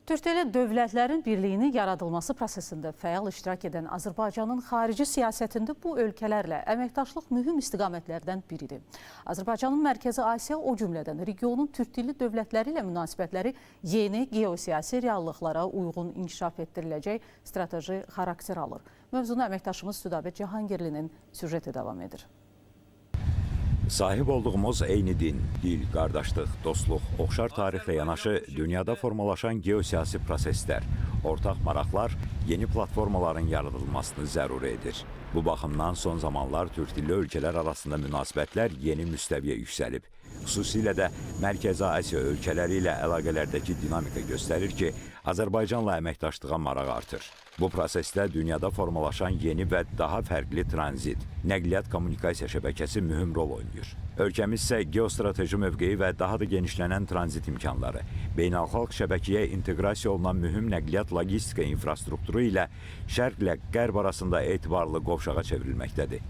Türk-dilli dövlətlərin birliyinin yaradılması prosesində fəal iştirak edən Azərbaycanın xarici siyasətində bu ölkələrlə əməkdaşlıq mühüm istiqamətlərdən biridir. Azərbaycanın Mərkəzi Asiya, o cümlədən regionun türk-dilli dövlətləri ilə münasibətləri yeni geosiyasi reallıqlara uyğun inkişaf etdiriləcək strateji xarakter alır. Mövzunu əməkdaşımız Südabə Cahangirlinin süjeti davam edir. Sahib olduğumuz eyni din, dil, qardaşlıq, dostluq, oxşar tarixlə yanaşı dünyada formalaşan geosiyasi proseslər, ortaq maraqlar yeni platformaların yaradılmasını zəruri edir. Bu baxımdan son zamanlar türk dilli ölkələr arasında münasibətlər yeni müstəviyə yüksəlib. Xüsusilə də Mərkəzi Asiya ölkələri ilə əlaqələrdəki dinamika göstərir ki, Azərbaycanla əməkdaşlığa maraq artır. Bu prosesdə dünyada formalaşan yeni və daha fərqli tranzit, nəqliyyat kommunikasiya şəbəkəsi mühüm rol oynayır. Ölkəmiz isə geostrateji mövqeyi və daha da genişlənən tranzit imkanları, beynəlxalq şəbəkəyə inteqrasiya olunan mühüm nəqliyyat logistika infrastrukturu ilə şərqlə qərb arasında etibarlı qovşağa çevrilməkdədir.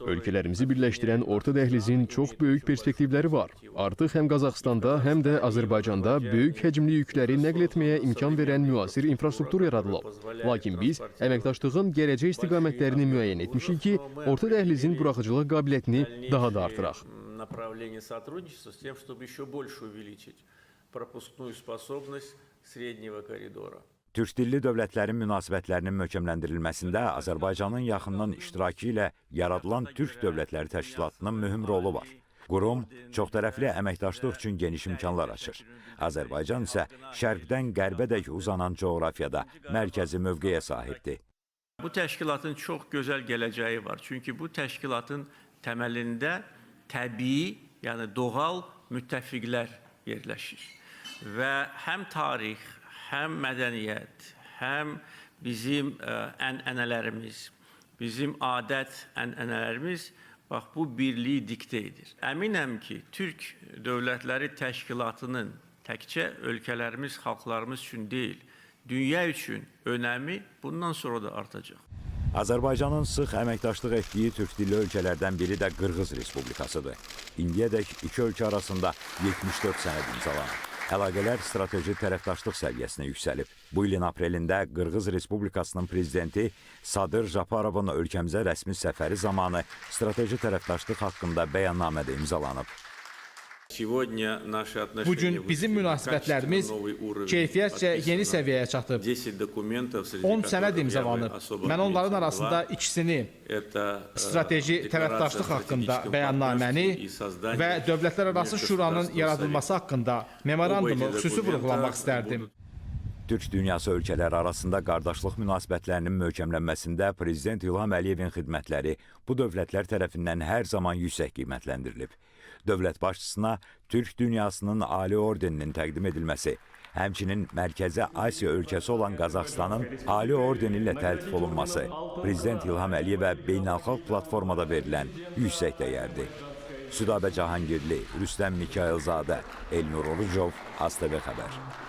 Ölkələrimizi birləşdirən Orta Dəhlizin çox böyük perspektivləri var. Artıq həm Qazaxıstanda, həm də Azərbaycanda böyük həcmli yükləri nəql etməyə imkan verən müasir infrastruktur yaradılıb. Lakin biz əməkdaşlığın gələcək istiqamətlərini müəyyən etmişik ki, Orta Dəhlizin buraxıcılıq qabiliyyətini daha da artıraq. Направление сотрудничества с тем, чтобы еще больше увеличить пропускную способность среднего коридора. Türk dilli dövlətlərin münasibətlərinin möhkəmləndirilməsində Azərbaycanın yaxından iştirakı ilə yaradılan Türk Dövlətləri Təşkilatının mühüm rolu var. Qurum çoxtərəfli əməkdaşlıq üçün geniş imkanlar açır. Azərbaycan isə şərqdən qərbədək uzanan coğrafiyada mərkəzi mövqeyə sahibdir. Bu təşkilatın çox gözəl gələcəyi var. Çünki bu təşkilatın təməlində təbii, yəni doğal müttəfiqlər yerləşir. Və həm tarix, həm mədəniyyət, həm bizim ənənələrimiz, bizim adət ənənələrimiz bax bu birliyi diktə edir. Əminəm ki, Türk Dövlətləri Təşkilatının təkcə ölkələrimiz, xalqlarımız üçün deyil, dünya üçün önəmi bundan sonra da artacaq. Azərbaycanın sıx əməkdaşlıq etdiyi türk dilli ölkələrdən biri də Qırğız Respublikasıdır. İndiyədək iki ölkə arasında 74 sənəd imzalanıb. Əlaqələr strateji tərəfdaşlıq səviyyəsinə yüksəlib. Bu ilin aprelində Qırğız Respublikasının prezidenti Sadır Japarovun ölkəmizə rəsmi səfəri zamanı strateji tərəfdaşlıq haqqında bəyannamə də imzalanıb. Bu gün bizim münasibətlərimiz keyfiyyətcə yeni səviyyəyə çatıb. 10 sənəd imzalanıb. Mən onların arasında ikisini, strateji tərəfdaşlıq haqqında bəyannaməni və Dövlətlərarası Şuranın yaradılması haqqında memorandumu xüsusi vurğulamaq istərdim. Türk dünyası ölkələri arasında qardaşlıq münasibətlərinin möhkəmlənməsində Prezident İlham Əliyevin xidmətləri bu dövlətlər tərəfindən hər zaman yüksək qiymətləndirilib. Dövlət başçısına Türk dünyasının ali ordeninin təqdim edilməsi, həmçinin Mərkəzi Asiya ölkəsi olan Qazaxıstanın ali ordeni ilə təltif olunması Prezident İlham Əliyevə beynəlxalq platformada verilən yüksək dəyərdir. Südabə Cahangirli, Rüstəm Mikayılzadə, Elnur Orucov, ASTV xəbər.